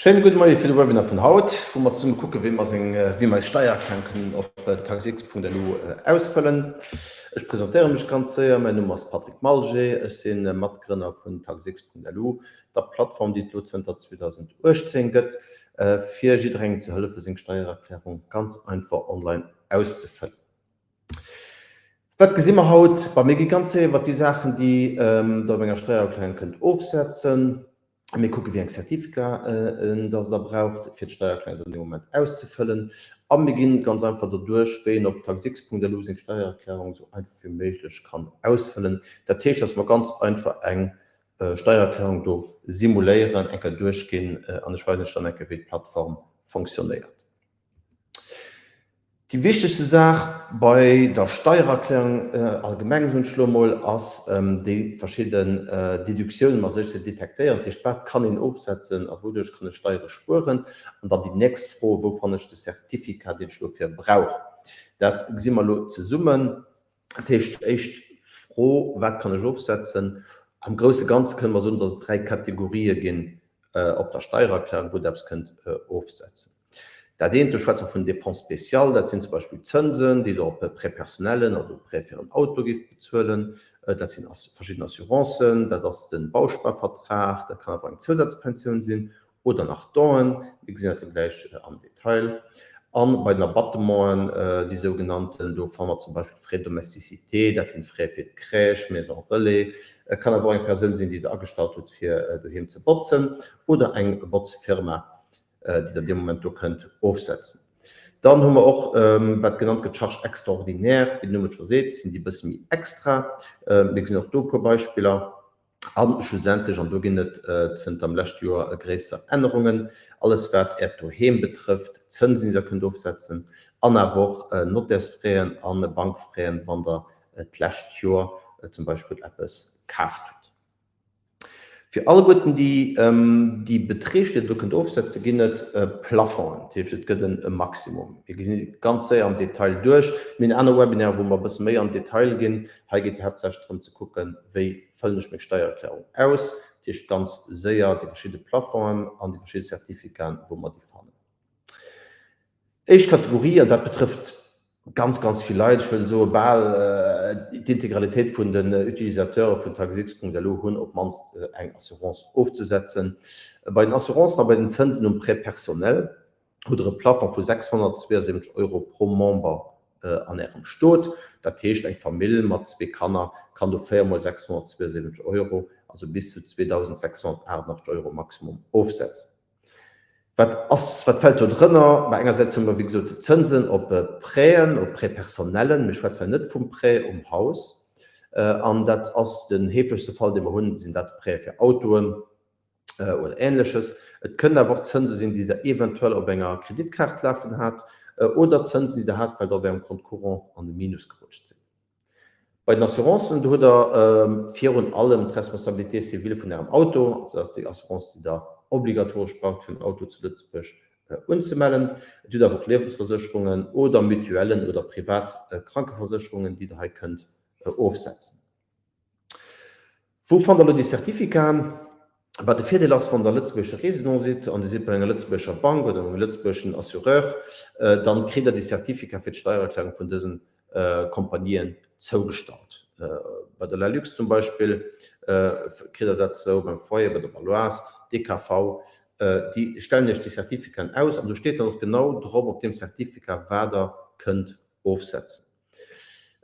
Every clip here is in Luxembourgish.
Schéine gudde Moie fir de Webinar vun haut, wou mer zesumme kucke wéi mer seng, wéi mer eis Steiererklärung kënnen op taxx.lu ausfëllen. Ech presentéiere mech ganz séier, mäin Numm ass Patrick Malget, ech si Matgrënner vun taxx.lu, der Plattform déi et elo zënter 2018 gëtt, fir jidderengem ze hëllefe seng Steiererklärung ganz einfach online auszefëllen. Wat gesi mer haut? Bah, mir gi ganz séier iwwert déi Saachen déi der op enger Steiererklärung kënnt ofsetzen. Mir kucke wéi eng Certificaten dass Der braucht, fir d'Steiererklärung dann dee Moment auszefëllen. A mir ginn ganz einfach derduerch, wéi een op taxx.lu seng Steiererklärung esou einfach wéi méiglech kann ausfëllen. Dat heescht, dass mer ganz einfach eng Steiererklärung do simuléieren, eng Kéier duerchginn an ech weisen Iech dann eng Kéier, wéi d'Plattform fonctionnéiert. Déi wichtegste Saach bei der Steiererklärung allgemeng, soen ech elo emol, ass déi verschidden Déductiounen a sech ze detektéieren. Dat heescht, wat kann een ofsetzen a wouduerch kann ech Steiere spueren? An dann déi nächst Fro, Wou fannen ech de Certificat, deen ech dofir brauch? Dat gesi mer elo zesummen. Dat heescht, éischt Fro, Wat kann ech ofsetzen? Am grousse Ganze kënne mer soen, dass et 3 Kategorië ginn op der Steiererklärung, wou Der eppes kënnt ofsetzen. Dat eent, do schwätze mer vun Dépenses spéciales, dat sinn zum Beispill Zënsen, déi Der op Prêt personnellen, also Prêt fir en Auto gift bezuelen, dat sinn verschidden Assurancen, dat ass de Bausparvertrag, dat kann awer och eng Zousazpensioun sinn oder nach Donen, mir gesinn dat da gläich am Detail. A bei den Abattementen, déi sougenannten, do fanne mer zum Beispill d'Frais de domesticité, dat sinn d'Frais fir d'Crèche, Maison relais, et kann awer och eng Persoun sinn, déi Der agestallt hutt, fir doheem ze botzen, oder eng Botzfirma, déi Der dee Moment do kënnt ofsetzen. Dann hu mer och, wat genannt gëtt, Charges extraordinaires, wéi den Numm et scho seet, sinn déi e bësse méi extra. Mir gesinn och do e puer Beispiller. A schlussendlech, an do ginn et zënter dem leschte Joer gréisser Ännerungen, alles wat Äert Doheem betrëfft, Zënsen déi Der kënnt ofsetzen an awer och Nottärsfraisen a Bankfraisen, wann Der d'lescht Joer zum Beispill eppes kaaft hutt. Fir alleguerten déi déi Beträg, déi Der do kënnt ofsetzen, ginn et Plafongen, dat heescht et gëtt e Maximum. Mir gesi ganz séier am Detail duerch. Mir hunn aner Webinairen, wou mer e bësse méi an den Detail ginn. Hei geet et haaptsächlech drëm ze kucken, wéi fëllen ech meng Steiererklärung aus, dat heescht ganz séier déi verschidde Plafongen an déi verschidde Certificaten, wou mer déi fannen. Éischt Kategorie, an dat betrëfft ganz, ganz vill Leit, ech wëll soe bal d'Integralitéit vun den Utilisateure vun taxx.lu hunn op d'mannst eng Assurance ofzesetzen. Bei den Assurancen a bei den Zënsen um Prêt personnel hutt Der e Plafond vu 672 Euro pro Member an Ärem Stot. Dat heescht, eng Famill mat zwee Kanner kann do 4 mol 672 Euro, also bis zu 2.688 Euro maximum ofsetzen. Wat ass, wat fält do drënner? Bah, engersäits hu mer, wéi gesot, d'Zënsen op Prêten, op Prêt personnellen. Mir schwätzen hei net vum Prêt um Haus. An dat ass den heefegste Fall, dee mer hunn, sinn dat Prêtë fir Autoen. oder Ähnleches. Et kënnen awer och Zënse sinn, déi Der eventuell op enger Kreditkaart lafen hat oder Zënsen, déi Der hat, well Der op Ärem Compte courant an de Minus gerutscht sidd. Bei den Assurancen, do hutt Der virun allem d'Responsabilité civile vun Ärem Auto, also dat ass déi Assurance, déi Der obligatoresch braucht, fir en Auto zu Lëtzebuerg unzemellen. Et hutt awer och Liewensversécherungen oder Mutuellen oder privat Krankeversécherungen, déi Der hei kënnt ofsetzen. Wou fannt der elo déi Certificaten? Bah, de Virdeel ass, wann der lëtzebuergesche Résident sidd an Dir sidd bei enger lëtzebuergescher Bank oder engem lëtzebuergeschen Assureur, dann kritt der déi Certificat fir d'Steiererklärung vun dësen Kompanien zougestallt. Bei der Lalux zum Beispill kritt der dat zou, beim Foyer, bei der Baloise, DKV, déi stellen Iech déi Certificaten aus an do steet dann och genau drop op deem Certificat, wat der kënnt ofsetzen.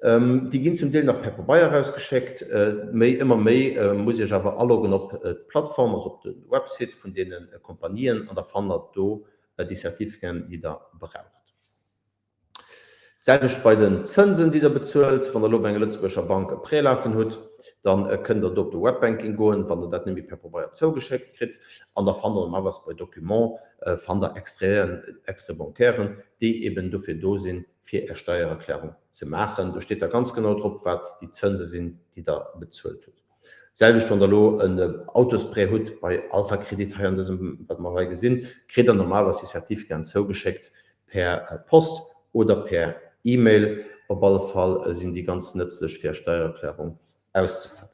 Déi ginn zum Deel nach per Pabeier erausgeschéckt. Méi, ëmmer méi musst Iech awer aloggen op d'Plattform, also op de Website vun deene Kompanien an da fannt der do déi Certificaten, déi der braucht. D'selwecht bei den Zënsen, déi der bezuelt. Wann der elo bei enger lëtzebuergescher Bank e Prêt lafen hutt, da kënnt der do op de Webbanking goen, wann der dat net méi per Pabeier zougeschéckt kritt an da fannt der normalerweis bei Documents fannt der Extraiten, Extraits bancairen, déi eben dofir do sinn, fir Är Steiererklärung ze maachen. Do steet da ganz genau drop, wat déi Zënse sinn, déi Der bezuelt hutt. D'selwecht, wann Der elo en Autosprêt hutt bei Alpha Crédit, hei an dësem, wat mer hei gesinn, kritt Der normalerweis déi Certificaten zougeschéckt per Post oder per E-Mail. Op alle Fall sinn déi ganz nëtzlech, fir Är Steiererklärung auszefëllen.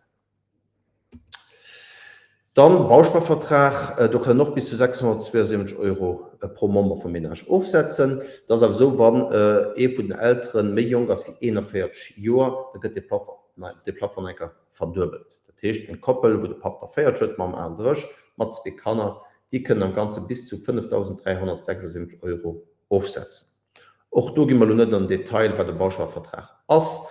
Dann, Bausparvertrag, do kann een och bis zu 672 Euro pro Member vum Ménage ofsetzen. Dat ass awer esou, wann ee vun den Eltere méi jonk ass wéi 41 Joer, da gëtt dee Plafond, dee Plafond eng Kéier verduebelt. Dat heescht, eng Koppel, wou de Papp der 40 huet, d'Mamm 38, mat zwee Kanner, déi kënnen am Ganze bis zu 5.376 Euro ofsetzen. Och do gi mer elo net an den Detail, wat e Bausparvertrag ass.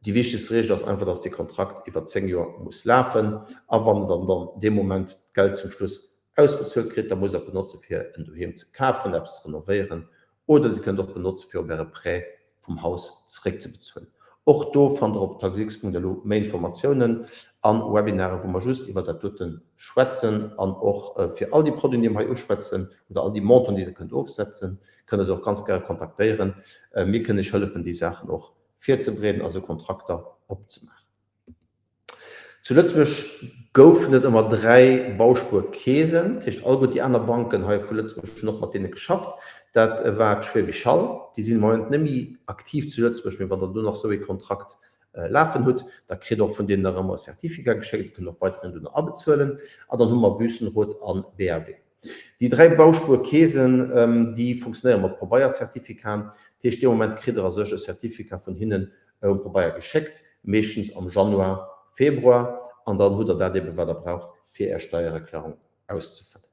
Déi wichtegst Reegel ass einfach, dass dee Kontrakt iwwer 10 Joer muss lafen. A wann Der dann dee Moment d'Geld zum Schluss ausbezuelt kritt, da musst Der et benotze fir en Doheem ze kafen, eppes ze renovéieren oder Dir kënnt och benotze fir op Äre Prêt vum Haus zeréckzebezuelen. Och do fannt Der op taxx.lu méi Informatiounen a Webinaren, wou mer just iwwer dat dote schwätzen. An och fir all déi Produiten, déi mer hei uschwätzen oder all déi Montanten, déi Der kënnt ofsetzen, kënnt Der se och ganz gäre kontaktéieren. Mir kënnen Iech hëllefen, déi Saachen och virzebereeden a sou Kontrakter opzemaachen. Zu Lëtzebuerg goufen et ëmmer 3 Bauspuerkeesen, dat heescht alleguer déi aner Banken hei vu Lëtzebuerg hunn och mat deene geschafft. Dat war d'Schwäbisch Hall, déi sinn am Moment net méi aktiv zu Lëtzebuerg, mee wann der do nach sou ee Kontrakt lafen hutt, da kritt der och vun deenen nach ëmmer e Certificat geschéckt, kënnt och weiderhin dono abezuelen. An dann hu mer Wüstenrot an BAW. Déi 3 Bauspuerkeesen, déi funktionéiere mat Pabeiercertificaten. Dat heescht, dee Moment kritt Der a sech e Certificat vun hinnen um Pabeier geschéckt, meeschtens am Januar, Februar, an dann hutt Der dat eebe wat Der braucht, fir Är Steiererklärung auszefëllen.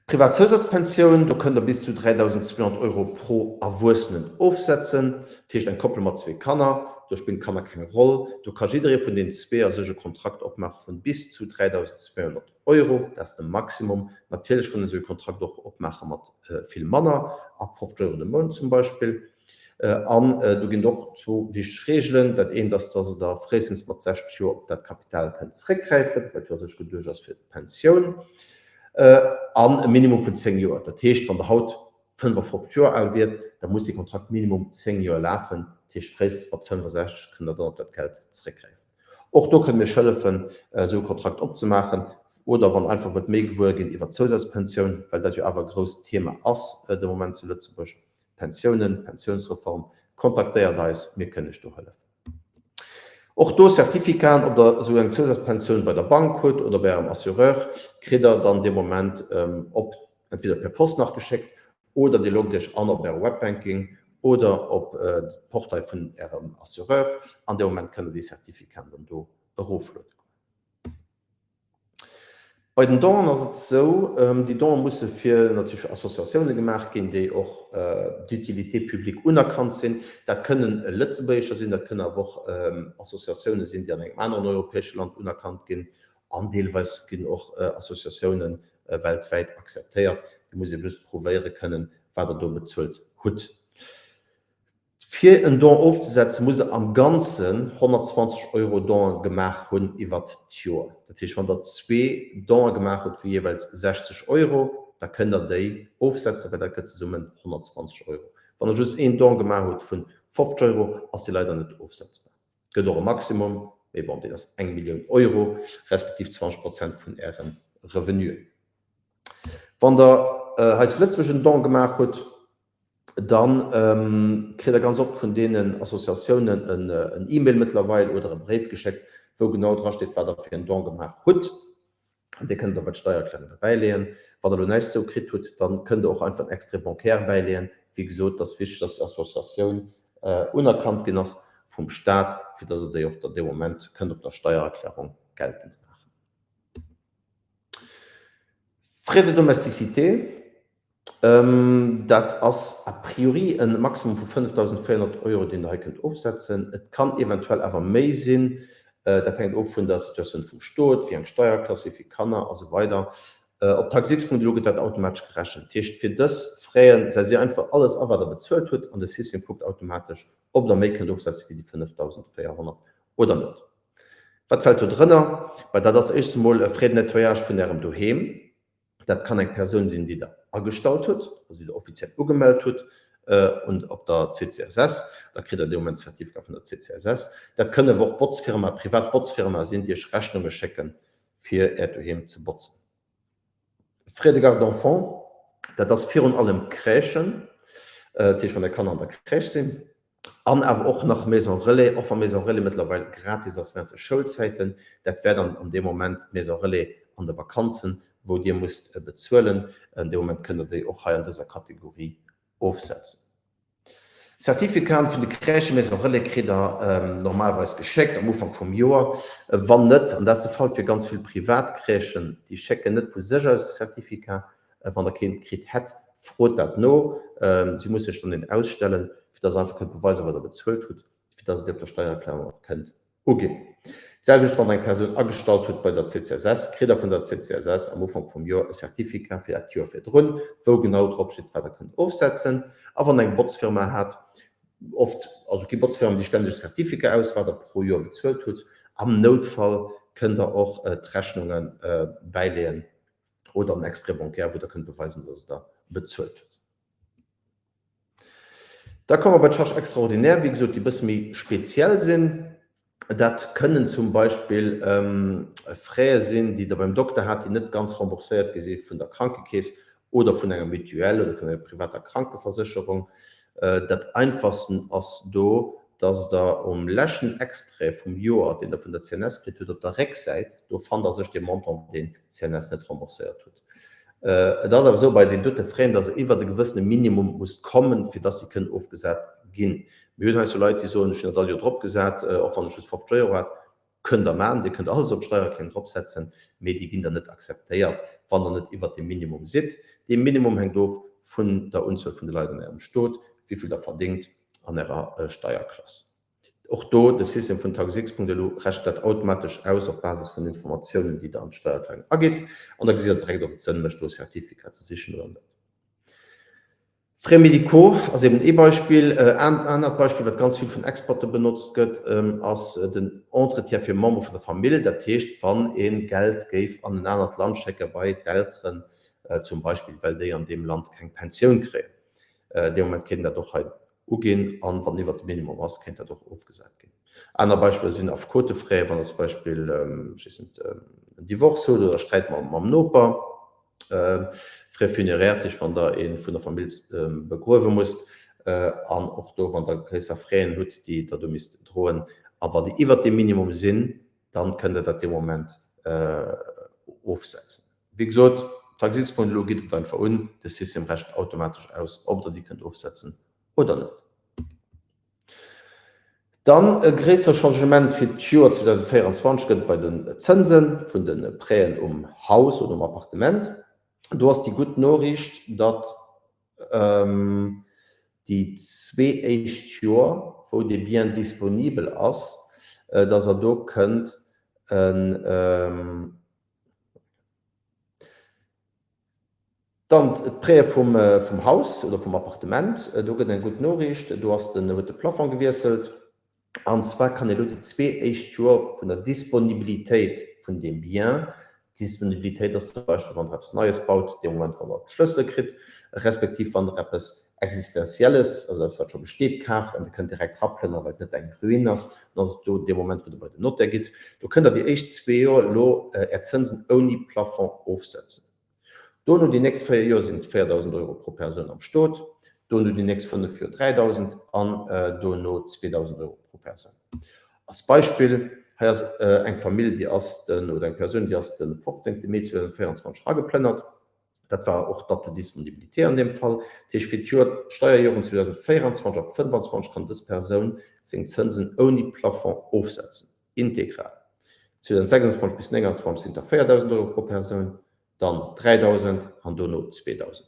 Privat Zousatzpensioun, do kënnt Der bis zu 3.200 Euro pro Erwuessenen ofsetzen. Dat heescht, eng Koppel mat zwee Kanner, do spillen d'Kanner keng Roll, do ka jidderee vun den zwee a sech e Kontrakt opmaache vun bis zu 3.200 Euro, dat ass de Maximum. Natierlech kann een esou e Kontrakt och opmaache mat vill manner, ab 50 Euro de Mount zum Beispill. An do ginn et och zwou wichteg Reegelen. Dat eent ass, dass Der fréistens mat 60 Joer op dat Kapital kënnt zeréckgräifen, wat jo a sech geduecht ass fir d'Pensioun, an e Minimum vun 10 Joer. Dat heescht, wann Der haut 55 Joer al wiert, da muss dee Kontrakt minimum 10 Joer lafen. Dat heescht, fréistens mat 65 kënnt Der dann op dat Geld zeréckgräifen. Och do kënne mir iech hëllefen, esou e Kontrakt opzemaachen oder wann einfach wëllt méi gewuer ginn iwwer d'Zousazpensioun, well dat jo awer e grousst Thema ass de Moment zu Lëtzebuerg, Pensiounen, Pensiounsreform, kontaktéiert eis, mir kënnen iech do hëllefen. Och do Certificaten, ob der esou eng Zousazpensioun bei der Bank hutt oder bei ärem Assureur, kritt der dann dee Moment op entweder per Post nach geschéckt Oder Dir loggt Iech an op Äre Webbanking oder op de Portail vun Ärem Assureur an dee Moment kënnt Der déi Certificaten dann do erofluede goen. Bei den Donen ass et esou, déi Donen musse fir natierlech Associatioune gemaach ginn, déi och d'utilité publique unerkannt sinn. Dat kënnen lëtzebuergescher sinn, dat kënnen awer och Associatioune sinn, déi an engem aneren europäesche Land unerkannt ginn. An deelweis ginn och Associatioune weltwäit akzeptéiert. Dir musst eben just prouvéiere kënnen, wat Der do bezuelt hutt. Fir en Don ofzesetzen, musst Der am Ganzen 120 Euro Donen gemaach hunn iwwert d'Joer. Dat heescht, wann Der zwee Donen gemaach hutt vu jeeweils 60 Euro, da kënnt Der déi ofsetzen, well dat gëtt zesummen 120 Euro. Wann Der just een Don gemaach hutt vun 50 Euro, ass dee leider net ofsetzbar. Gëtt och e Maximum, mee bon, deen ass eng Millioun Euro, respektiv 20 Prozent vun Äre Revenuen. Wann Der hei zu Lëtzebuerg en Don gemaach hutt, da kritt Der ganz oft vun deenen Associatiounen en E-Mail mëttlerweil oder e Bréif geschéckt, wou genau drasteet, wat Der fir en Don gemaach hutt. An Dir kënnt et och bei d'Steiererklärung derbäileeën. Wann Der elo näischt esou kritt hutt, da kënnt Der och einfach en Extrait bancaire bäileeën. Wéi gesot, et ass wichteg, dass déi Associatioun unerkannt ginn ass vum Staat, fir dass Der déi och dann dee Moment kënnt op der Steiererklärung geltend maachen. Frais de domesticité. Dat ass a priori e Maximum vu 5.400 Euro, deen Der hei kënnt ofsetzen. Et kann eventuell awer méi sinn. Dat hänkt of vun der Situatioun vum Stot, wéi eng Steierklass, wéi vill Kanner a sou weider. Op taxx.lu gëtt dat automatesch gerechent. Dat heescht, fir dës Fraisen setzt Dir einfach alles a, wat Der bezuelt hutt, an de System kuckt automatesch, ob Der méi kënnt ofsetze wéi déi 5.400 oder net. Wat fält do drënner? Bah, dat ass éischtens emol e Frais de nettoyage vun Ärem Doheem. Dat kann eng Persoun sinn, déi Der agestallt hutt, also déi Der offiziell ugemellt hutt un op der CCSS. Da kritt Der dee Moment Certificat vun der CCSS. Dat kënne awer och Botzfirmae, privat Botzfirmae sinn, déi Iech Rechnunge schécken, fir Äert Doheem ze botzen. Frais de garde d'enfants, dat ass virun allem Crèchen, dat heescht, wann Är Kanner an der Crèche sinn. An awer och nach Maison Relais, och wa Maison Relais mëttlerweil gratis ass während de Schoulzäiten. Dat wär dann an deem Moment d'Maison Relais an de Vakanzen, wou Dir musst bezuelen. An deem Moment kënnt Der déi och hei an dëser Kategorie ofsetzen. Certificaten vun de Crèchen, Maison Relais kritt Der normalerweis geschéckt am Ufank vum Joer. Wann net, an dat ass de Fall fir ganz vill privat Crèchen, déi schécken net vu sech aus e Certificat, Wann Der keent kritt hätt, frot dat no. Si muss sech dann een ausstellen, fir dass Der einfach kënnt beweisen, wat Der bezuelt hutt, fir dass Der déi op der Steiererklärung och kënnt uginn. D'selwecht, wann Der eng Persoun agestallt hutt bei der CCSS, kritt Der vun der CCSS am Ufank vum Joer e Certificat fir dat Joer virdrun, wou genau drop steet, wat Der kënnt ofsetzen. A wann Der eng Botzfirma hat, oft, also et gi Botzfirmen, déi stellen sech e Certificat aus, wat Der pro Joer bezuelt hutt. Am Noutfall kënnt Der och d'Rechnunge bäileeën. oder en Extrait bancaire, wou Der kënnt beweisen, dass Der bezuelt hutt. Da komme mer bei d'Charges extraordinaires, wéi gesot, déi e bësse méi speziell sinn. Dat kënnen zum Beispill Fraie sinn, déi Der beim Dokter hat, déi net ganz rembourséiert gi si vun der Krankekeess oder vun enger Mutuelle oder vun enger privater Krankeversécherung. Dat Einfachsten ass do, dass Der um leschten Extrait vum Joer, deen Der vun der CNS kritt hutt, op der Récksäit, do fannt Der sech dee Montant, deen d'CNS net rembourséiert hutt. Et ass awer esou bei deenen dote Fräen, dass se iwwert e gewëssene Minimum musst kommen, fir dass déi kënnen ofgesat ginn. Mir hunn hei sou Leit, déi soen, ech hunn dat all Joer dropgesat, och wann ech just 50 Euro hat. Kënnt Der maachen, Dir kënnt alles op d'Steiererklärung dropsetzen, mee déi ginn dann net akzeptéiert, wann Der net iwwert deem Minimum sidd. Dee Minimum hänkt of vun der Unzuel vun de Leit an Ärem Stot, wéi vill Der verdéngt an Ärer Steierklass. Och do, de System vun Taxx.lu rechent dat automatesch aus op Basis vun den Informatiounen, déi Der an d'Steiererklärung agitt, an da gesitt Der direkt, ob et Sënn mécht, do e Certificat ze sichen oder net. Frais médicaux ass eben ee Beispill. En anert Beispill, wat ganz vill vun Experte benotzt gëtt, ass den Entretien fir Member vun der Famill. Dat heescht, wann ee Geld géif an en anert Land schécke bei d'Elteren zum Beispill, well déi an deem Land keng Pensioun kréien, dee Moment kéint een dat och hei uginn. An wann iwwert dem Minimum ass, kéint dat och ofgesat ginn. Aner Beispiller sinn Affekotefrais, wann Der zum Beispill, ech weess net, en Divorce hutt oder Sträit mam Noper. Frais funéraires, dat heescht wann der ee vun der Famill begruewe musst, an och do wann der gréisser Fraisen hutt, déi der do misst droen. A wa déi iwwert deem Minimum sinn, dann kënnt der dat dee Moment ofsetzen. Wéi gesot, Taxisbon, elo gitt et einfach un, de System rechent automatesch aus, ob der déi kënnt ofsetzen oder net. Dann e gréissere Changement fir d'Joer 2024 gëtt et bei den Zënse vun de Prêten um Haus oder um Appartement. Do ass déi gutt Noriicht, datt déi zwee éischt Joer, wou dee Bien disponibel ass, datt Der do kënnt e. Dann d'Prêtë vum Haus oder vum Appartement, do gëtt eng gutt Noriicht, do ass den, huet de Plafond gewiesselt. An zwar kann ee lo déi zwee éischt Joer vun der Disponibilitéit vun deem Bien, d'Disponibilitéit ass zum Beispill wann Der eppes Neies baut, dee Moment wann Der d'Schlëssele kritt, respektiv wann Der eppes Existenzielles, also eppes wat scho besteet, kaaft an Der kënnt direkt raplënneren, well et net eng Ruine ass, dann ass et do dee Moment wou Der bei den Notaire gitt, do kënnt Der déi éischt zwee Joer elo Är Zënsen ouni Plafond ofsetzen. Dono déi nächst 4 Joer sinn et 4.000 Euro pro Persoun am Stot, dono déi nächst 5 Joer 3.000 an dono 2.000 Euro pro Persoun. Als Beispill, hei ass eng Famill, déi ass den, oder eng Persoun, déi ass de 15 Mee 2024 erageplënnert. Dat war och d'Date de disponibilité an deem Fall. Dat heescht, fir d'Joer, d'Steierjoren 2024 a 2025 kann dës Persoun seng Zënsen ouni Plafond ofsetzen. Integral. 2026 bis 29 sinn et da 4.000 Euro pro Persoun, dann 3.000 an dono 2.000.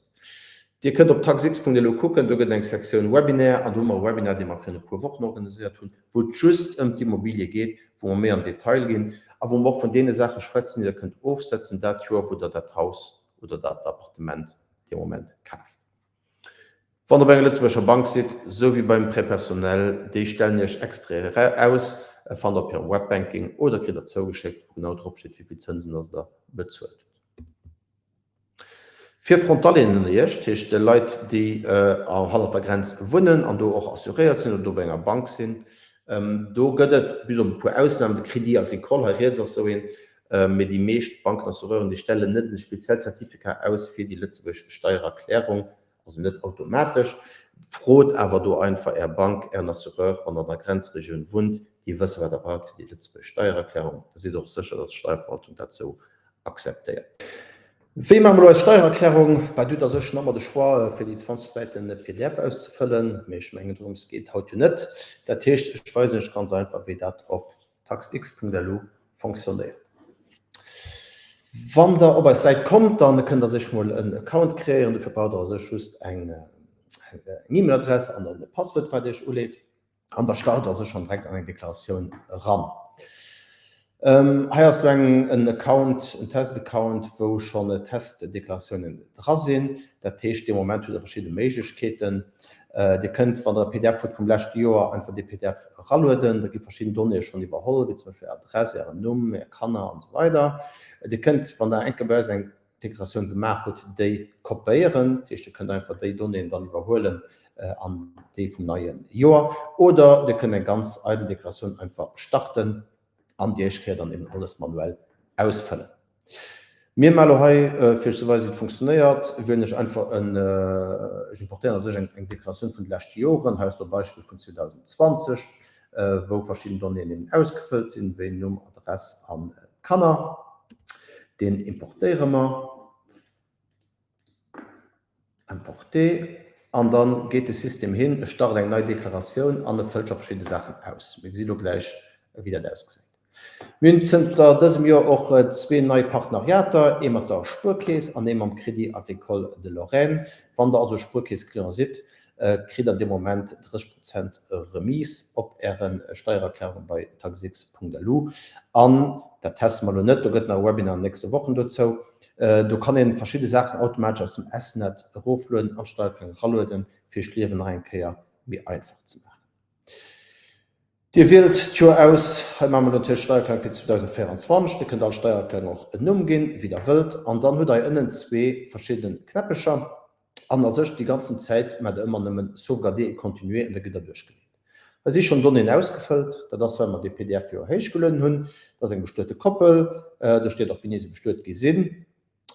Dir kënnt op taxx.lu kucken, do gëtt et eng Sektioun Webinaire an do hu mer e Webinar, dee mer virun e puer Wochen organiséiert hunn, wou et just ëm d'Immobilie geet, wou mer méi am Detail ginn a wou mer och vun deene Saache schwätzen, déi Der kënnt ofsetzen dat Joer, wou Der dat Haus oder dat Appartement dee Moment kaaft. Wann der bei enger lëtzebuergescher Bank sidd, sou wéi beim Prêt personnel, déi stellen iech Extraite aus, fannt der op hirem Webbanking oder kritt der zougeschéckt, wou genau drop steet, wéi vill Zënsen dass der bezuelt hutt. Fir Frontalieren ënner iech, dat heescht Leit, déi hannert der Grenz wunnen an do och assuréiert sinn oder do bei enger Bank sinn, do gëtt et, bis op e puer Ausnamen, de Crédit Agricole hei riets ass sou een, mee déi meescht Banken, Assureuren, déi stellen net e speziellt Certificat aus fir déi lëtzebuergesch Steiererklärung, also net automatesch. Frot awer do einfach Är Bank, Ären Assureur, wann Der an der Grenzregioun wunnt, déi wësse wat Der braucht fir déi lëtzebuergesch Steiererklärung. Da sidd Der och sécher, dass d'Steierverwaltung dat sou akzeptéiert. Wéi maache mer elo eis Steiererklärung? Bah, du hutt a sech nach ëmmer de Choix, fir déi 20 Säiten pdf auszefëllen, mee ech mengen, dorëms geet haut jo net. Dat heescht, ech weisen iech ganz einfach, wéi dat op taxx.lu fonctionnéiert. Wann der op eis Säit kommt, dann kënnt der sech mol en Account kreéieren. Dofir braucht der a sech just eng E-Mail-Adress an e Passwuert, wat iech uleet. An da start der sech schonn direkt an eng Deklaratioun eran. Hei ass lo eng en Account, en Test-Account, wou schonn Test-Deklaratiounen dra sinn. Dat heescht, dee Moment hutt der verschidde Méiglechkeeten. Dir kënnt, wann der e pdf hutt vum leschte Joer, einfach dee pdf eralueden. Da gi verschidden Donnéeë schonn iwwerholl, wéi zum Beispill Är Adress, Ären Numm, Är Kanner an esou weider. Dir kënnt, wann der eng Kéier bei eis eng Deklaratioun gemaach hutt, déi kopéieren. Dat heescht, Dir kënnt einfach déi Donnéeën dann iwwerhuelen an déi vum neie Joer. Oder Dir kënnt eng ganz eidel Deklaratioun einfach starten an déi éischt Kéier dann eben alles manuell ausfëllen. Mir maache lo hei, fir iech ze weisen, wéi et funktionéiert, wielen ech einfach en, ech importéieren a sech eng Deklaratioun vun de leschte Joren, hei ass do e Beispill vun 2020, wou verschidden Donnéeën eben ausgefëllt sinn, wéi Numm, Adress an d'Kanner. Deen importéiere mer. Importer, an dann geet de System hin, e start eng nei Deklaratioun an e fëllt scho verschidde Saachen aus. Mir gesi lo gläich, wéi dat ausgesäit. Mir hunn zënter dësem Joer och zwee nei Partenariater, ee mat der Spuerkeess an ee mam Crédit Agricole de Lorraine. Wann der also Spuerkeess-Client sidd, kritt der dee Moment 30 Prozent Remise op Äre Steiererklärung bei taxx.lu. An dat teste mer elo net, do gëtt nach e Webinar an den nächste Wochen dozou. Do kann een verschidde Saachen automatesch aus dem S-Net eroflueden an d'Steiererklärung eralueden, fir iech d'Liewen nach eng Kéier méi einfach ze maachen. Dir wielt d'Joer aus, hei maache mer natierlech d'Steiererklärung fir 2024. Dir kënnt all Steiererklärung och en Numm ginn, wéi der wëllt. An dann hutt der hei ënnen zwee verschidde Knäppecher. An a sech déi ganzen Zäit maacht der ëmmer nëmmen Sauvegarder et continuer an da gitt der duerchgeleet. Hei si schonn Donnéeën ausgefëllt, dat ass well mer dee pdf jo héichgelueden hunn. Dat ass eng bestuete Koppel, do steet och wéini se bestuet gi sinn.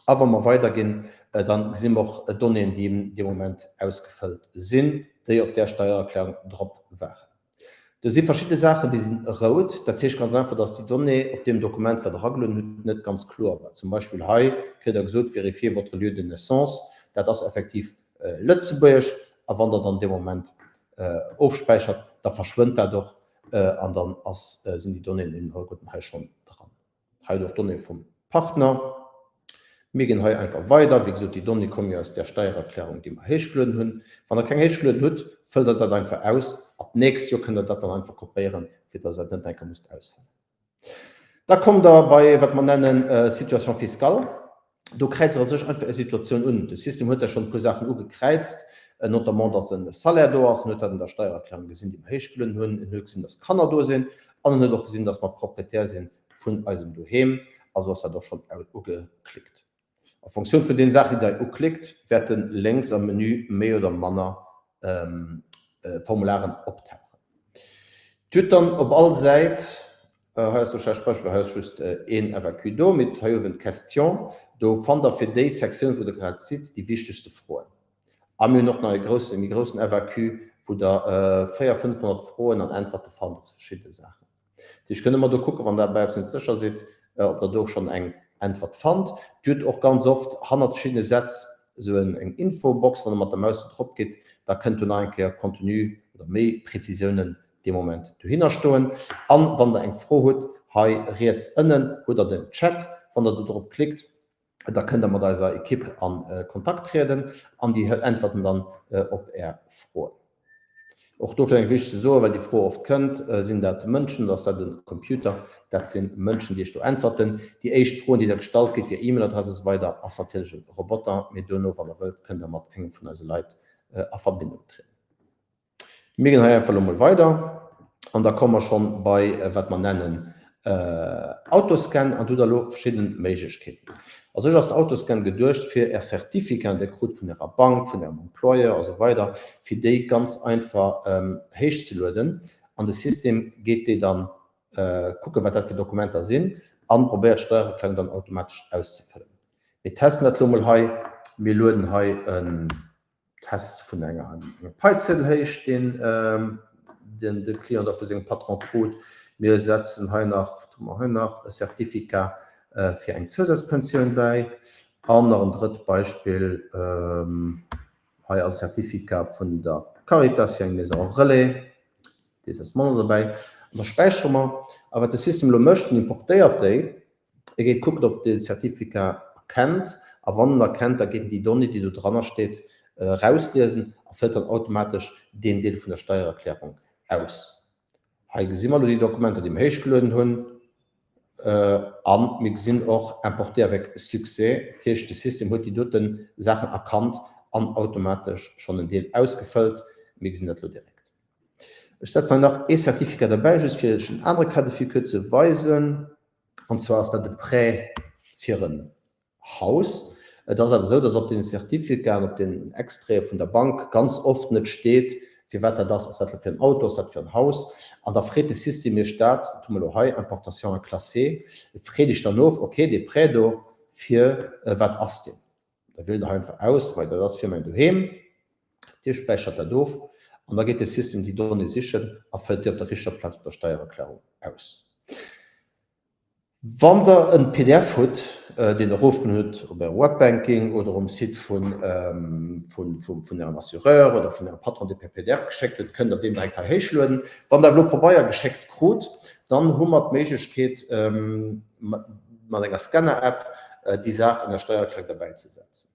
A wa mer weiderginn, da gesi mer och Donnéeën déi eben dee Moment ausgefëllt sinn, déi op där Steiererklärung drop waren. Do si verschidde Saachen, déi sinn rout. Dat heescht ganz einfach, dass déi Donnée op deem Dokument, wat Der eragelueden hutt, net ganz kloer war. Zum Beispill hei kritt Der gesot, Vérifiez votre lieu de naissance. Dat ass effektiv Lëtzebuerg. A wann Der dann dee Moment ofspäichert, da verschwënnt dat och an dann ass, sinn déi Donnéeën eben alleguerten hei schonn dran. Hei hutt Der och d'Donnéeë vum Partner. Mir ginn hei einfach weider. Wéi gesot, déi Donnéeë komme jo aus där Steiererklärung, déi mer héichgelueden hunn. Wann Der keng héichgelueden hutt, fëllt Der dat einfach aus. Ab d'nächst Joer kënnt Der dat dann einfach kopéieren, fir dass Der dat net eng Kéier musst ausfëllen. Da kommt Der bei wat mer nennen Situation fiscale. Do kräizt Der a sech einfach Är Situatioun un. De System huet da schonn e puer Saachen ugekräizt, notamment dass e Salaire do ass. En huet dat an der Steiererklärung gesinn, déi mer héichgelueden hunn. En huet gesinn, dass Kanner do sinn. An en huet och gesinn, dass mer Proprietär si vun eisem Doheem. Also ass dat och schonn ugeklickt. A Fonctioun vun deene Saachen, déi Der hei uklickt, wäerte lénks am Menü méi oder manner Formularen optauchen. Dir hutt dann op all Säit, hei ass lo schlecht Beispill, well hei ass just een FAQ do, mee hei uewen d'Question, do fannt der fir déi Sektioun, wou der grad sidd, déi wichtegste Froen. A mir hunn och nach e groussen, méi groussen FAQ, wou der 400, 500 Froen an Äntwerte fannt zu verschiddene Saachen. Dir kënnt ëmmer do kucken, wann Der bei eppes net sécher sidd, ob Der do schonn eng Äntwert fannt. Dir hutt och ganz oft hannert verschiddene Sätz esou eng Infobox, wann Der mat der Maus do drop gitt, da kënnt do nach eng Kéier Contenu oder méi Prezisiounen dee Moment dohinner stoen. An wann Der eng Fro hutt, hei riets ënnen hutt Der den Chat, wann Der do drop klickt, Da kënnt der mat eiser Ekipp a Kontakt trieden an déi äntwerten dann op Är Froen. Och do vläicht wichteg ze soen, well déi Fro oft kënnt, Sinn dat Mënschen oder ass dat e Computer? Dat si Mënschen, déi Iech do äntwerten. Déi éischt Froen, déi der gestallt kritt, via E-Mail-Adress a sou weider, ass natierlech e Roboter, mee duerno, wann der wëllt, kënnt der mat engem vun eise Leit a Verbindung trieden. Mir ginn hei einfach elo mol weider an da komme mer schonn bei wat mer nennen Autoscan an do hutt Der elo verschidden Méiglechkeeten. A sech ass den Autoscan geduecht fir Är Certificaten, déi Der krut vun Ärer Bank, vun Ärem Employeur a sou weider, fir déi ganz einfach héichzelueden an de System geet déi dann kucken, wat dat fir Dokumenter sinn an probéiert d'Steiererklärung dann automatesch auszefëllen. Mir testen dat elo mol hei. Mir lueden hei en. Test vun engem Paiziedel héich, deen den de Client da vu sengem Patron krut. Mir setzen hei nach, wat hu mer hei nach, e Certificat fir eng Zousazpensioun bäi. An nach en drëtt Beispill, hei ass e Certificat vun der Caritas fir eng Maison relais, dee setze mer och nach dobäi. An da späichere mer. A wat de System elo mécht, en importéiert déi. E geet kucken, ob de Certificat erkennt, a wann en erkennt, da geet en déi Donnée, déi do dranner steet, erausliesen a fëllt dann automatesch deen Deel vun der Steiererklärung aus. Hei gesi mer elo déi Dokumenter, déi mer héichgelueden hunn, a mir gesinn och importé avec succès, dat heescht, de System huet déi dote Saachen erkannt an automatesch schonn en Deel ausgefëllt. Mir gesinn dat elo direkt. Ech setzen hei nach ee Certificat derbäi, just fir Iech en anere Cas de figure ze weisen. An zwar ass dat e Prêt fir en Haus. Et ass awer esou, dass op deene Certificaten, op den Extraite vun der Bank ganz oft net steet, firwat dat ass. Ass dat elo fir en Auto, ass dat fir en Haus? An da freet de System Iech dat, dat hu mer elo hei, Importation à classer, e freet Iech dann of, okay, dee Prêt do, fir wat ass deen? Da wielt Der einfach aus, hei, dat ass fir mäin Doheem. Dir späichert dat of an da geet de System déi Donnée sichen a fëllt déi op der richteger Plaz op der Steiererklärung aus. Wann der en pdf hutt, deen der erofgelueden hutt op Ärem Webbanking oder um Site vun vun Ärem Assureur oder vun Ärem Patron, dee per pdf geschéckt huet, kënnt der deen direkt hei héichlueden. Wann der elo Pabeier geschéckt krut, dann hu mer d'Méiglechkeet mat enger Scanner-App déi Saach an der Steiererklärung derbäizesetzen.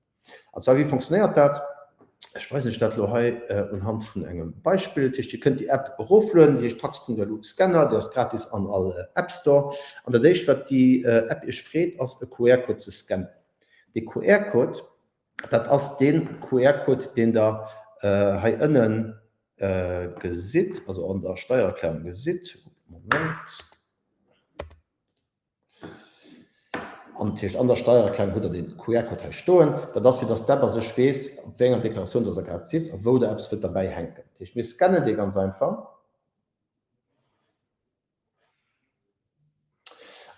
An zwar, wéi fonctionnéiert dat? Ech weisen Iech dat elo hei unhand vun engem Beispill. Dat heescht, Dir kënnt déi App eroflueden, déi heescht Tax.lu Scanner, déi ass gratis an all App Store. An dat éischt, wat déi App Iech freet, ass e QR-Code ze scannen. Dee QR-Code, dat ass dee QR-Code, deen Der hei ënne gesitt, also an der Steiererklärung gesitt. Moment. An dat heescht, an der Steiererklärung hutt Der dee QR-Code hei stoen. Dat ass, fir dass d'App a sech weess, op wéi enger Deklaratioun dass Der grad sidd a wou Der eppes wëllt derbäi hänken. Dat heescht, mir scannen dee ganz einfach.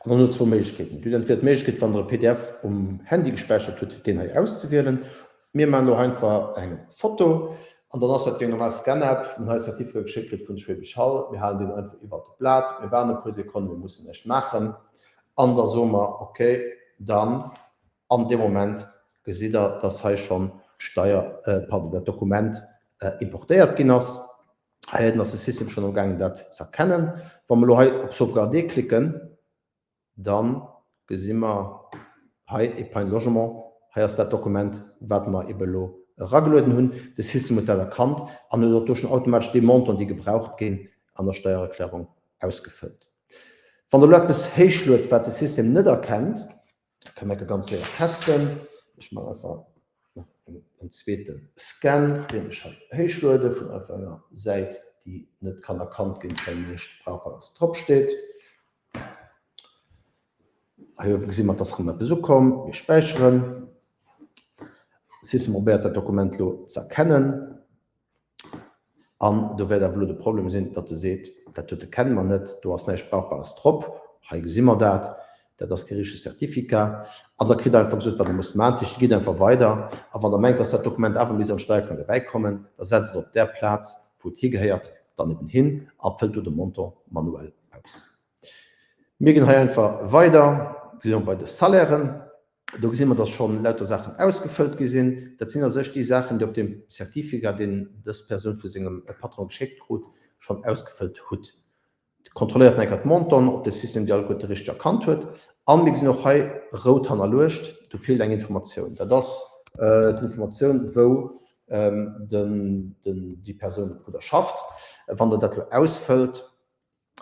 An dann hutt Der zwou Méiglechkeeten. Dir hutt entweder d'Méiglechkeet, wann Der e pdf um Handy gespäichert hutt, deen hei auszewielen. Mir maachen elo einfach eng Foto an dann ass dat wéi eng normal Scan-App. Mir hunn hei e Certificat geschéckt kritt vun Schwäbisch Hall. Mir halen deen einfach iwwert d'Blat. Mir waarden e puer Sekonnen, mir mussen näischt maachen an da soe mer ok. Dann an deem Moment gesitt Der, dass hei schonn d'Steier, pardon, dat Dokument importéiert ginn ass. Hei ënnen ass de System schonn amgaangen dat z'erkennen. Wa mer elo hei op Sauvegarder klicken, Dann gesi mer hei Épargne logement. Hei ass dat Dokument, wat mer ebe elo eragelueden hunn. De System huet dat erkannt an huet och do schonn automatesch déi Montanten, déi gebraucht ginn, an der Steiererklärung ausgefëllt. Wann Der elo eppes héichluet, wat de System net erkennt, kënne mer ganz séier testen. Ech maachen einfach nach en zweete Scan, deen ech hei héichluede vun einfach enger Säit, déi net kann erkannt ginn, well näischt Brauchbares dropsteet. Hei uewe gesi mer, et ass erëm eppes ukomm. Mir späicheren. System probéiert dat Dokument elo ze erkennen. An do wäert awer elo de Problem sinn, datt e seet, dat dote kenne mer net, do ass näischt Brauchbares drop. Hei gesi mer dat, dat ass kee richtegt Certificat. An da kritt Der einfach gesot, wat Der musst maachen. Dat heescht, Dir gitt einfach weider. A wann Der mengt, datt dat Dokument awer misst an d'Steiererklärung derbäikommen, da setzt et op där Plaz, wou et higeheiert, dann eben hin a fëllt do de Montant manuell aus. Mir ginn hei einfach weider, si bei de Salairen. Do gesi mer, dass schonn lauter Saachen ausgefëllt gi sinn. Dat sinn a sech déi Saachen, déi op deem Certificat, deen dës Persoun vu sengem Patron geschéckt krut, schonn ausgefëllt hutt. Kontrolléiert nach eng Kéier d'Montanten, ob de System déi alleguerte richteg erkannt huet. A mir gesinn och hei rout hannerluecht, do feelt eng Informatioun. Dat ass d'Informatioun, wou déi Persoun wou der schafft. Wann Der dat elo ausfëllt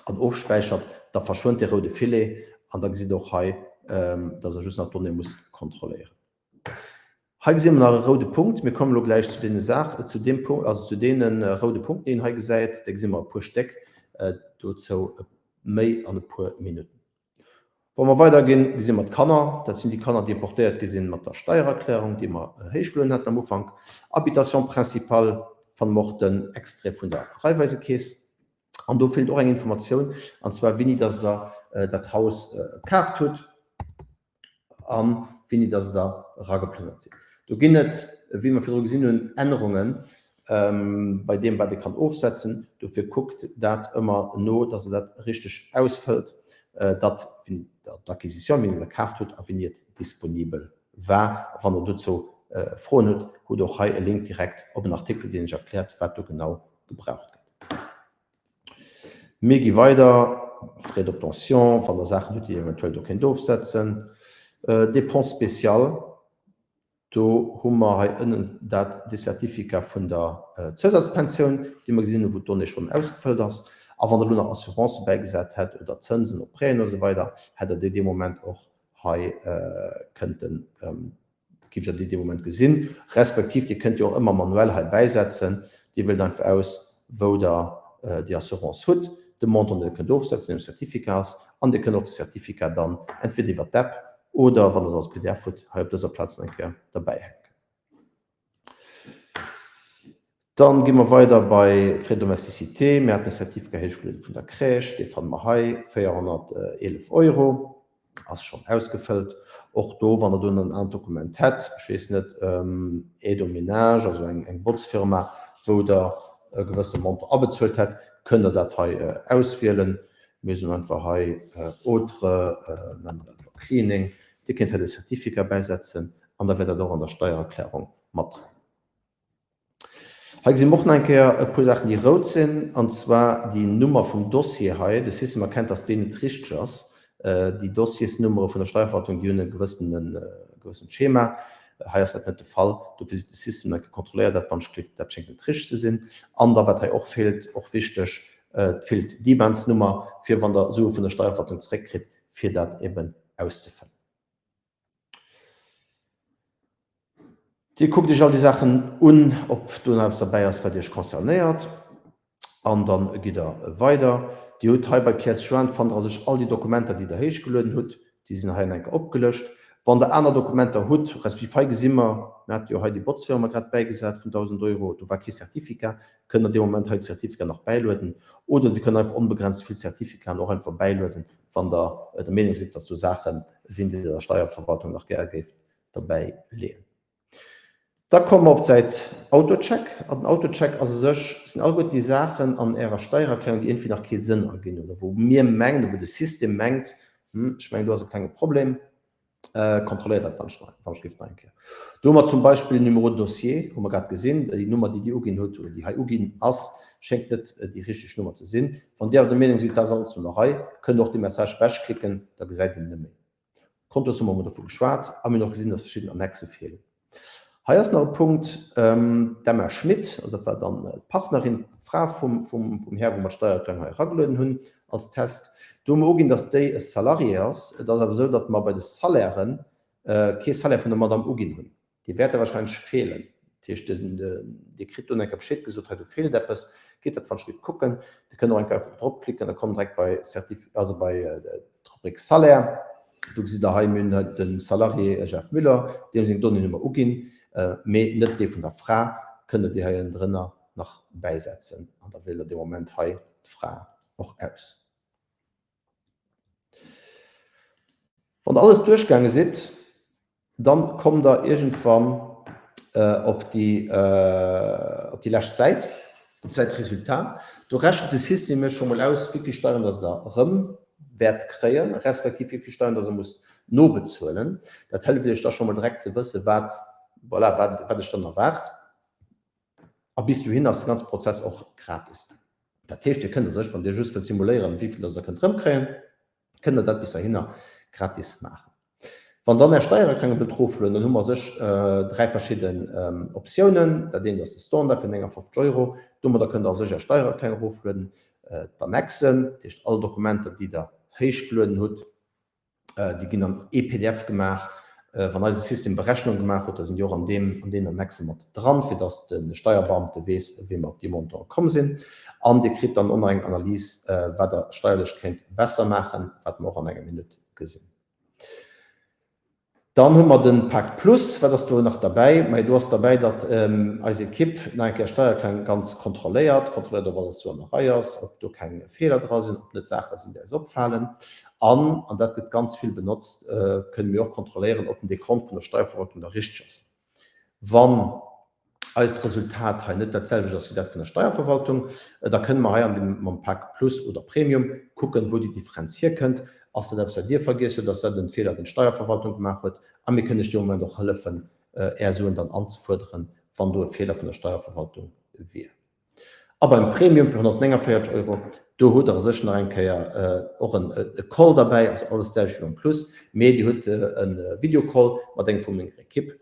an ofspäichert, da verschwënnt dee roude Filet an da gesitt Der och hei, dass Der just nach d'Donnée musst kontrolléieren. Hei gesi mer nach e roude Punkt. Mir kommen elo gläich zu deene Saach, zu deem Punkt, also zu deene roude Punkten, déi een hei gesäit. Där gesi mer e puer Stéck, dozou méi an e puer Minutten. Wa mer weiderginn, gesi mer d'Kanner. Dat sinn déi Kanner, déi importéiert gi sinn mat der Steiererklärung, déi mer héichgelueden haten am Ufank. Habitation principale fanne mer och den Extrait vun der Raiffeisekeess. An do feelt och eng Informatioun, an zwar wéini dass Der dat Haus kaaft hutt a wéini dass Der erageplënnert sidd. Do ginn et, wéi mer virdru gesinn hunn, Ännerungen bei deem, wat ee kann ofsetzen. Dofir kuckt dat ëmmer no, dass Der dat richteg ausfëllt, datt d'Acquisition, wéini Der kaaft hutt a wéini et disponibel war. A wann Der dozou Froen hutt, hutt Der och hei e Link direkt op en Artikel, deen Iech erkläert, wat do genau gebraucht gëtt. Mir gi weider, Frais d'obtention, wann Der Saachen hutt, déi Dir eventuell do kéint ofsetzen. Dépenses spéciales, do hu mer hei ënnen dat, dee Certificat vun der Zousazpensioun, dee mer gesinn hunn, wou d'Donnée schonn ausgefëllt ass. A wann Der elo nach Assurancë bäigesat hätt oder Zënsen op Prêten oder esou weider, hätt Der déi dee Moment och hei kënnten Giff der déi dee Moment gesinn, respektiv dir kënnt jo och ëmmer manuell hei bäisetzen. Dir wielt einfach aus, wou der déi Assurance hutt, de Montant, deen der kënnt ofsetzen, deen um Certificat ass, an dir kënnt och de Certificat dann entweder iwwer d'App oder, wann der se als pdf hutt, hei op dëser Plaz nach eng Kéier derbäihänken. Dann gi mer weider bei d'Frais de domesticité. Mir haten e Certificat héichgeluede vun der Crèche, dee fanne mer hei, 411 Euro, ass schonn ausgefëllt. Och do, wann Der do en anert Dokument hätt, ech weess net, Aide au ménage, also eng Botzfirma, wou Der e gewësse Montant abezuelt hätt, kënnt Der dat hei auswielen. Mir soen einfach hei autre, nennen et einfach Cleaning. Dir kéint hei de Certificat bäisetzen an da wär dat och an der Steiererklärung mat dran. Hei gesi mer och nach eng Kéier e puer Saachen, déi rout sinn, an zwar déi Nummer vum Dossier hei. De System erkennt, dass déi net richteg ass. Déi Dossiersnummere vun der Steierverwaltung, déi hunn e gewëssent Schema. Hei ass dat net de Fall. Dofir seet de System nach eng Kéier, Kontrolléiert dat, wann ech gleef, dat schéngt net richteg ze sinn. An da, wat hei och feelt, och wichteg, et feelt d'IBANsnummer, fir wann Der Sue vun der Steierverwaltung zeréckkritt, fir dat eben auszefëllen. Dir kuckt Iech all déi Saachen un, ob do nach eppes derbäi ass, wat Iech concernéiert, an da gitt Der weider. Dir hutt hei bei Pièces jointes, fannt Der a sech all déi Dokumenter, déi Der héichgelueden hutt. Déi sinn hei an enker opgelëscht. Wann Der aner Dokumenter hutt, respektiv hei gesi mer, mir hate jo hei déi Botzfirma grad bäigesat vun 1.000 Euro, do war kee Certificat, kënnt Der dee Moment hei d'Certificat nach bäilueden. Oder Dir kënnt einfach onbegrenzt vill Certificaten och einfach bäilueden, wann Der der Meenung sidd, dass do Saache sinn, déi Der der Steierverwaltung nach gäre géift derbäi leeën. Da komme mer op d'Säit Autocheck. An den Autocheck ass u sech, sinn alleguerten déi Saachen an Ärer Steiererklärung, déi iergendwéi nach kee Sënn erginn oder wou mir mengen oder wou de System mengt, Hm, ech mengen do ass e klenge Problem. Kontrolléiert dat wann ech géif nach eng Kéier. Do hu mer zum Beispill den Numéro de dossier, hu mer grad gesinn, déi Nummer, déi Dir uginn hutt oder déi hei uginn ass, schéngt net déi richteg Nummer ze sinn. Wann Dir awer der Meenung sidd, dat ass alles an der Rei, kënnt Der och dee Message wechklicken, da gesäit een en net méi. Kontosummer hu mer dovu geschwat a mir hunn och gesinn, dass verschidden Annexe feelen. Hei ass nach e Punkt, d'Emma Schmit, also dat war dann d'Partnerin, d'Fra vum Här, wou mer d'Steiererklärung hei eragelueden hunn als Test. Do hu mer uginn, dass déi e Salarié ass. Et ass awer esou, datt mer bei de Salairen kee Salaire vun der Madame uginn hunn. Dee wäert da wahrscheinlech feelen. Dat heescht, Dir kritt do eng Kéier Bescheed gesot, hei do feelt eppes, gitt dat wann ech géif kucken. Dir kënnt och eng Kéier einfach drop klicken, da kommt direkt bei Certif-, also bei d'Rubrik Salaire. Do gesitt Der hei, mir hunn hei de Salarié Jeff Müller, deem seng Donnéeën hu mer uginn, mee net dee vun der Fra. Kënnt Der déi hei ënnendrënner nach bäisetzen an da wielt Der dee Moment hei d'Fra och aus. Wann Der alles duerchgaange sidd, Dann kommt der iergendwann op déi op déi lescht Säit, op d'Säit Résultat. Do rechent de System iech scho mol aus, wéi vill Steieren dass der erëm wäert kréien, respektiv wéi vill Steieren dass der musst nobezuelen. Dat hëlleft iech da scho mol direkt ze wëssen, wat, voilà, wat wat iech dann erwaart. A bis dohin ass de ganze Prozess och gratis. Dat heescht, dir kënnt a sech, wann dir just wëllt simuléieren, wéi vill dass der kënnt erëmkréien, kënnt der dat bis heihinner gratis maachen. Wann dann Är Steiererklärung wëllt eroflueden, dann hu mer sech 3 verschidden Optiounen. Dat eent ass de Standard fir 59 Euro. Domadder kënnt der a sech Är Steiererklärung eroflueden. D'Annexen, dat heescht all Dokumenter, déi der héichgelueden hutt, déi ginn an ee pdf gemaach. Wann eise System Berechnung gemaach huet, da sinn déi och an deem, an deenen Annexe mat dran, fir dass de Steierbeamte weess, wéi mer op déi Montante komm sinn. An Dir kritt dann och nach eng Analys, wat Der steierlech kéint besser maachen, wat mer och an enger Minutt gesinn. Dann hu mer de Pak Plus. Wat ass do nach derbäi? Majo, do ass derbäi, datt eis Ekipp nach eng Kéier d'Steiererklärung ganz kontrolléiert, kontrolléiert, ob alles esou an der Rei ass, ob do keng Feeler dra sinn, ob net Saache sinn, déi eis opfalen. An, an dat gëtt ganz vill benotzt, kënne mir och kontrolléieren, ob den Dekont vun der Steierverwaltung da richteg ass. Wann eist Resultat hei net dat selwecht ass wéi dat vun der Steierverwaltung, da kënne mer hei an dem mam Pak Plus oder Premium kucken, wou déi Differenz hierkënnt. Ass dat eppes, wat Dir vergiess hutt? Ass dat en Feeler, deen d'Steierverwaltung gemaach huet? A mir kënnen Iech dee Moment och hëllefen, Är Suen dann anzefuerderen, wann do e Feeler vun der Steierverwaltung wier. A beim Premium fir 149 Euro, do hutt Der a sech nach eng Kéier och e Call derbäi, also alles d'selwecht wéi beim Plus, mee Dir hutt e Videocall mat engem vu menger Ekipp,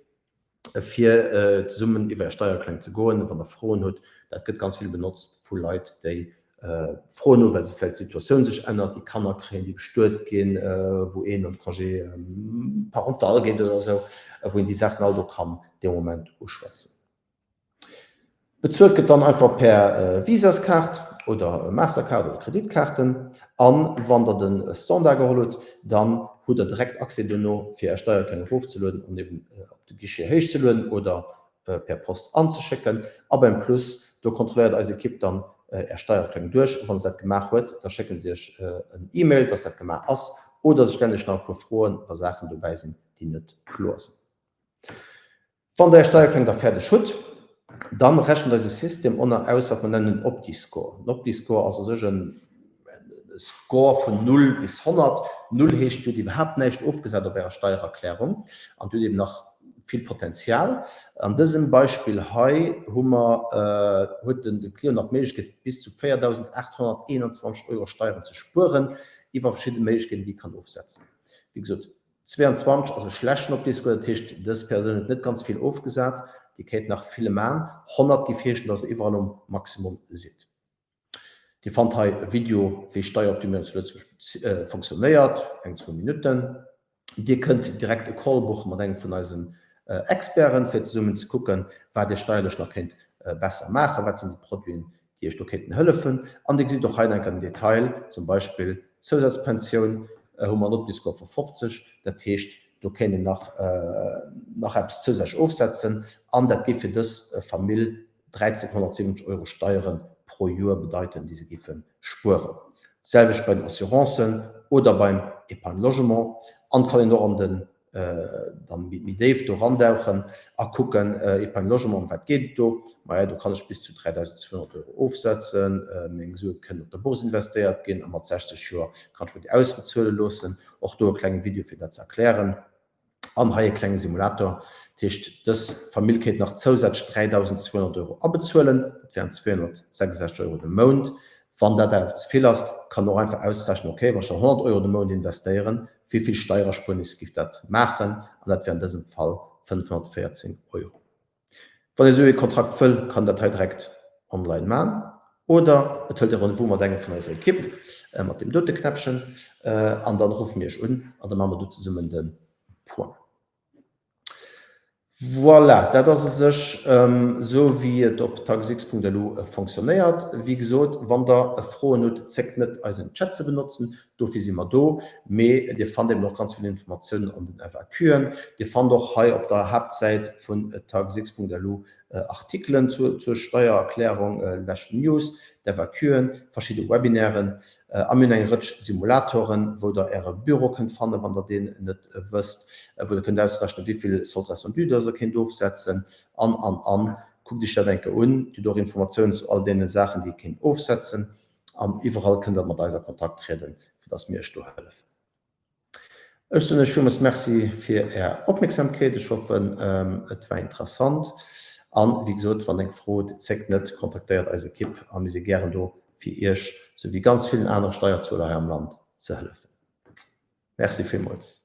fir zesummen iwwer Är Steiererklärung ze goen, wann Der Froen hutt. Dat gëtt ganz vill benotzt vu Leit, déi Froen hunn, well se vläicht d'Situatioun sech ännert, déi Kanner kréien, déi bestuet ginn, wou een an de Congé parental geet oder esou, wou een déi Saachen all do kann dee Moment uschwätzen. Bezuelt gëtt dann einfach per Visaskaart oder Mastercard oder Kreditkaarten. An wann der de Standard geholl hutt, dann hutt der direkt Accès dono fir är Steiererklärung erofzelueden an eben op de Guichet héichzelueden oder per Post anzeschécken. A beim Plus, do kontrolléiert eis Ekipp dann är Steiererklärung duerch. A wann se dat gemaach huet, da schécken se iech en E-Mail, dass dat gemaach ass oder se stellen iech nach e puer Froen, wa Saachen dobäi sinn, déi net kloer sinn. Wann der är Steiererklärung da fäerdeg hutt, dann rechent eise System onnert aus, wat mer nennen en Opti-Score. En Opti-Score ass u sech en Score vun 0 bis 100. Null heescht, Dir hutt iwwerhaapt näischt ofgesat op ärer Steiererklärung an Dir hutt eben nach vill Potenzial. An dësem Beispill hei hu mer, huet de Client nach d'Méiglechkeet, bis zu 4.821 Euro Steieren ze spueren iwwer verschidde Méiglechkeeten, déi e kann ofsetzen. Wéi gesot, 22 ass e schlechten Optiscore, dat heescht dës Persoun huet net ganz vill ofgesat, déi kéint nach ville man. 100 géif heeschen, dass der iwwerall um Maximum sidd. Dir fannt hei e Video wéi Steieroptimierung zu Lëtzebuerg funktionéiert, eng zwou Minutten. Dir kënnt direkt e Call buche mat engem vun eisen Experten, fir zesummen ze kucken, wat Dir steierlech nach kéint besser maachen, wat sinn déi Produiten, déi Iech do kéinten hëllefen. An Dir gesitt och hei nach eng Kéier den Detail, zum Beispill d'Zousazpensioun hu mer en Optiscore vu 50, dat heescht do kéint een nach nach eppes zousätzlech ofsetzen an dat géif fir dës Famill 1.370 Euro Steiere pro Joer bedeiten, déi se géife spueren. D'selwecht bei den Assurancen oder beim Épargne Logement. An et kann een och an den dann méi déif do randauchen a kucken, Épargne Logement, ëm wat geet et do? Maja, do kann ech bis zu 3.200 Euro ofsetzen, meng Sue kënnen op der Bourse investéiert ginn a mat 60 Joer kann ech mer déi ausbezuele loossen. Och do e klenge Video fir dat ze erklären an hei e klenge Simulator. Dat heescht, dës Famill kéint nach zousätzlech 3.200 Euro abezuelen, dat wären 266 Euro de Mount. Wann dat awer ze vill ass, kann och einfach ausrechnen, ok, wann ech dann 100 Euro de Mount investéieren, wéi vill Steiererspuernis giff dat maachen? An dat wär an dësem Fall 514 Euro. Wann ee sou ee Kontrakt wëll, kann dat hei direkt online man oder et hëlt ee Rendez-vous mat engem vun eiser Ekipp, mat deem dote Knäppchen, an dann ruffe mir iech un an da maache mer do zesummen de Point. Voilà, dat ass u sech esou wéi et op taxx.lu fonctionnéiert. Wéi gesot, wann der Froen hutt, zéckt net eisen Chat ze benotzen, dofir si mer do. Mee dir fannt eben och ganz vill Informatiounen an den FAQen. Dir fannt och hei op der Haaptsäit vun taxx.lu Artikelen zur Steiererklärung, leschten News, d'FAQen, verschidde Webinairen a mir hunn eng Rëtsch Simulatoren, wou der Äre Büro kënnt fannen, wann der deen net wësst, wou der kënnt ausrechnen, wéi vill Solde restant dû dass der kéint ofsetzen an, an, an. Kuckt Iech dat eng Kéier un. Dir hutt och Informatiounen zu all deene Saachen, déi ee kéint ofsetzen an iwwerall kënnt der mat eis a Kontakt trieden, fir dass mir Iech do hëllefen. Ech soen Iech villmools Merci fir Är Opmierksamkeet. Ech hoffen, et war interessant. An, wéi gesot, wann eng Fro hutt, zéckt net, kontaktéiert eis Ekipp a mir si gären do, fir Iech, sou wéi ganz villen anere Steierzueler hei am Land, ze hëllefen. Merci villmools.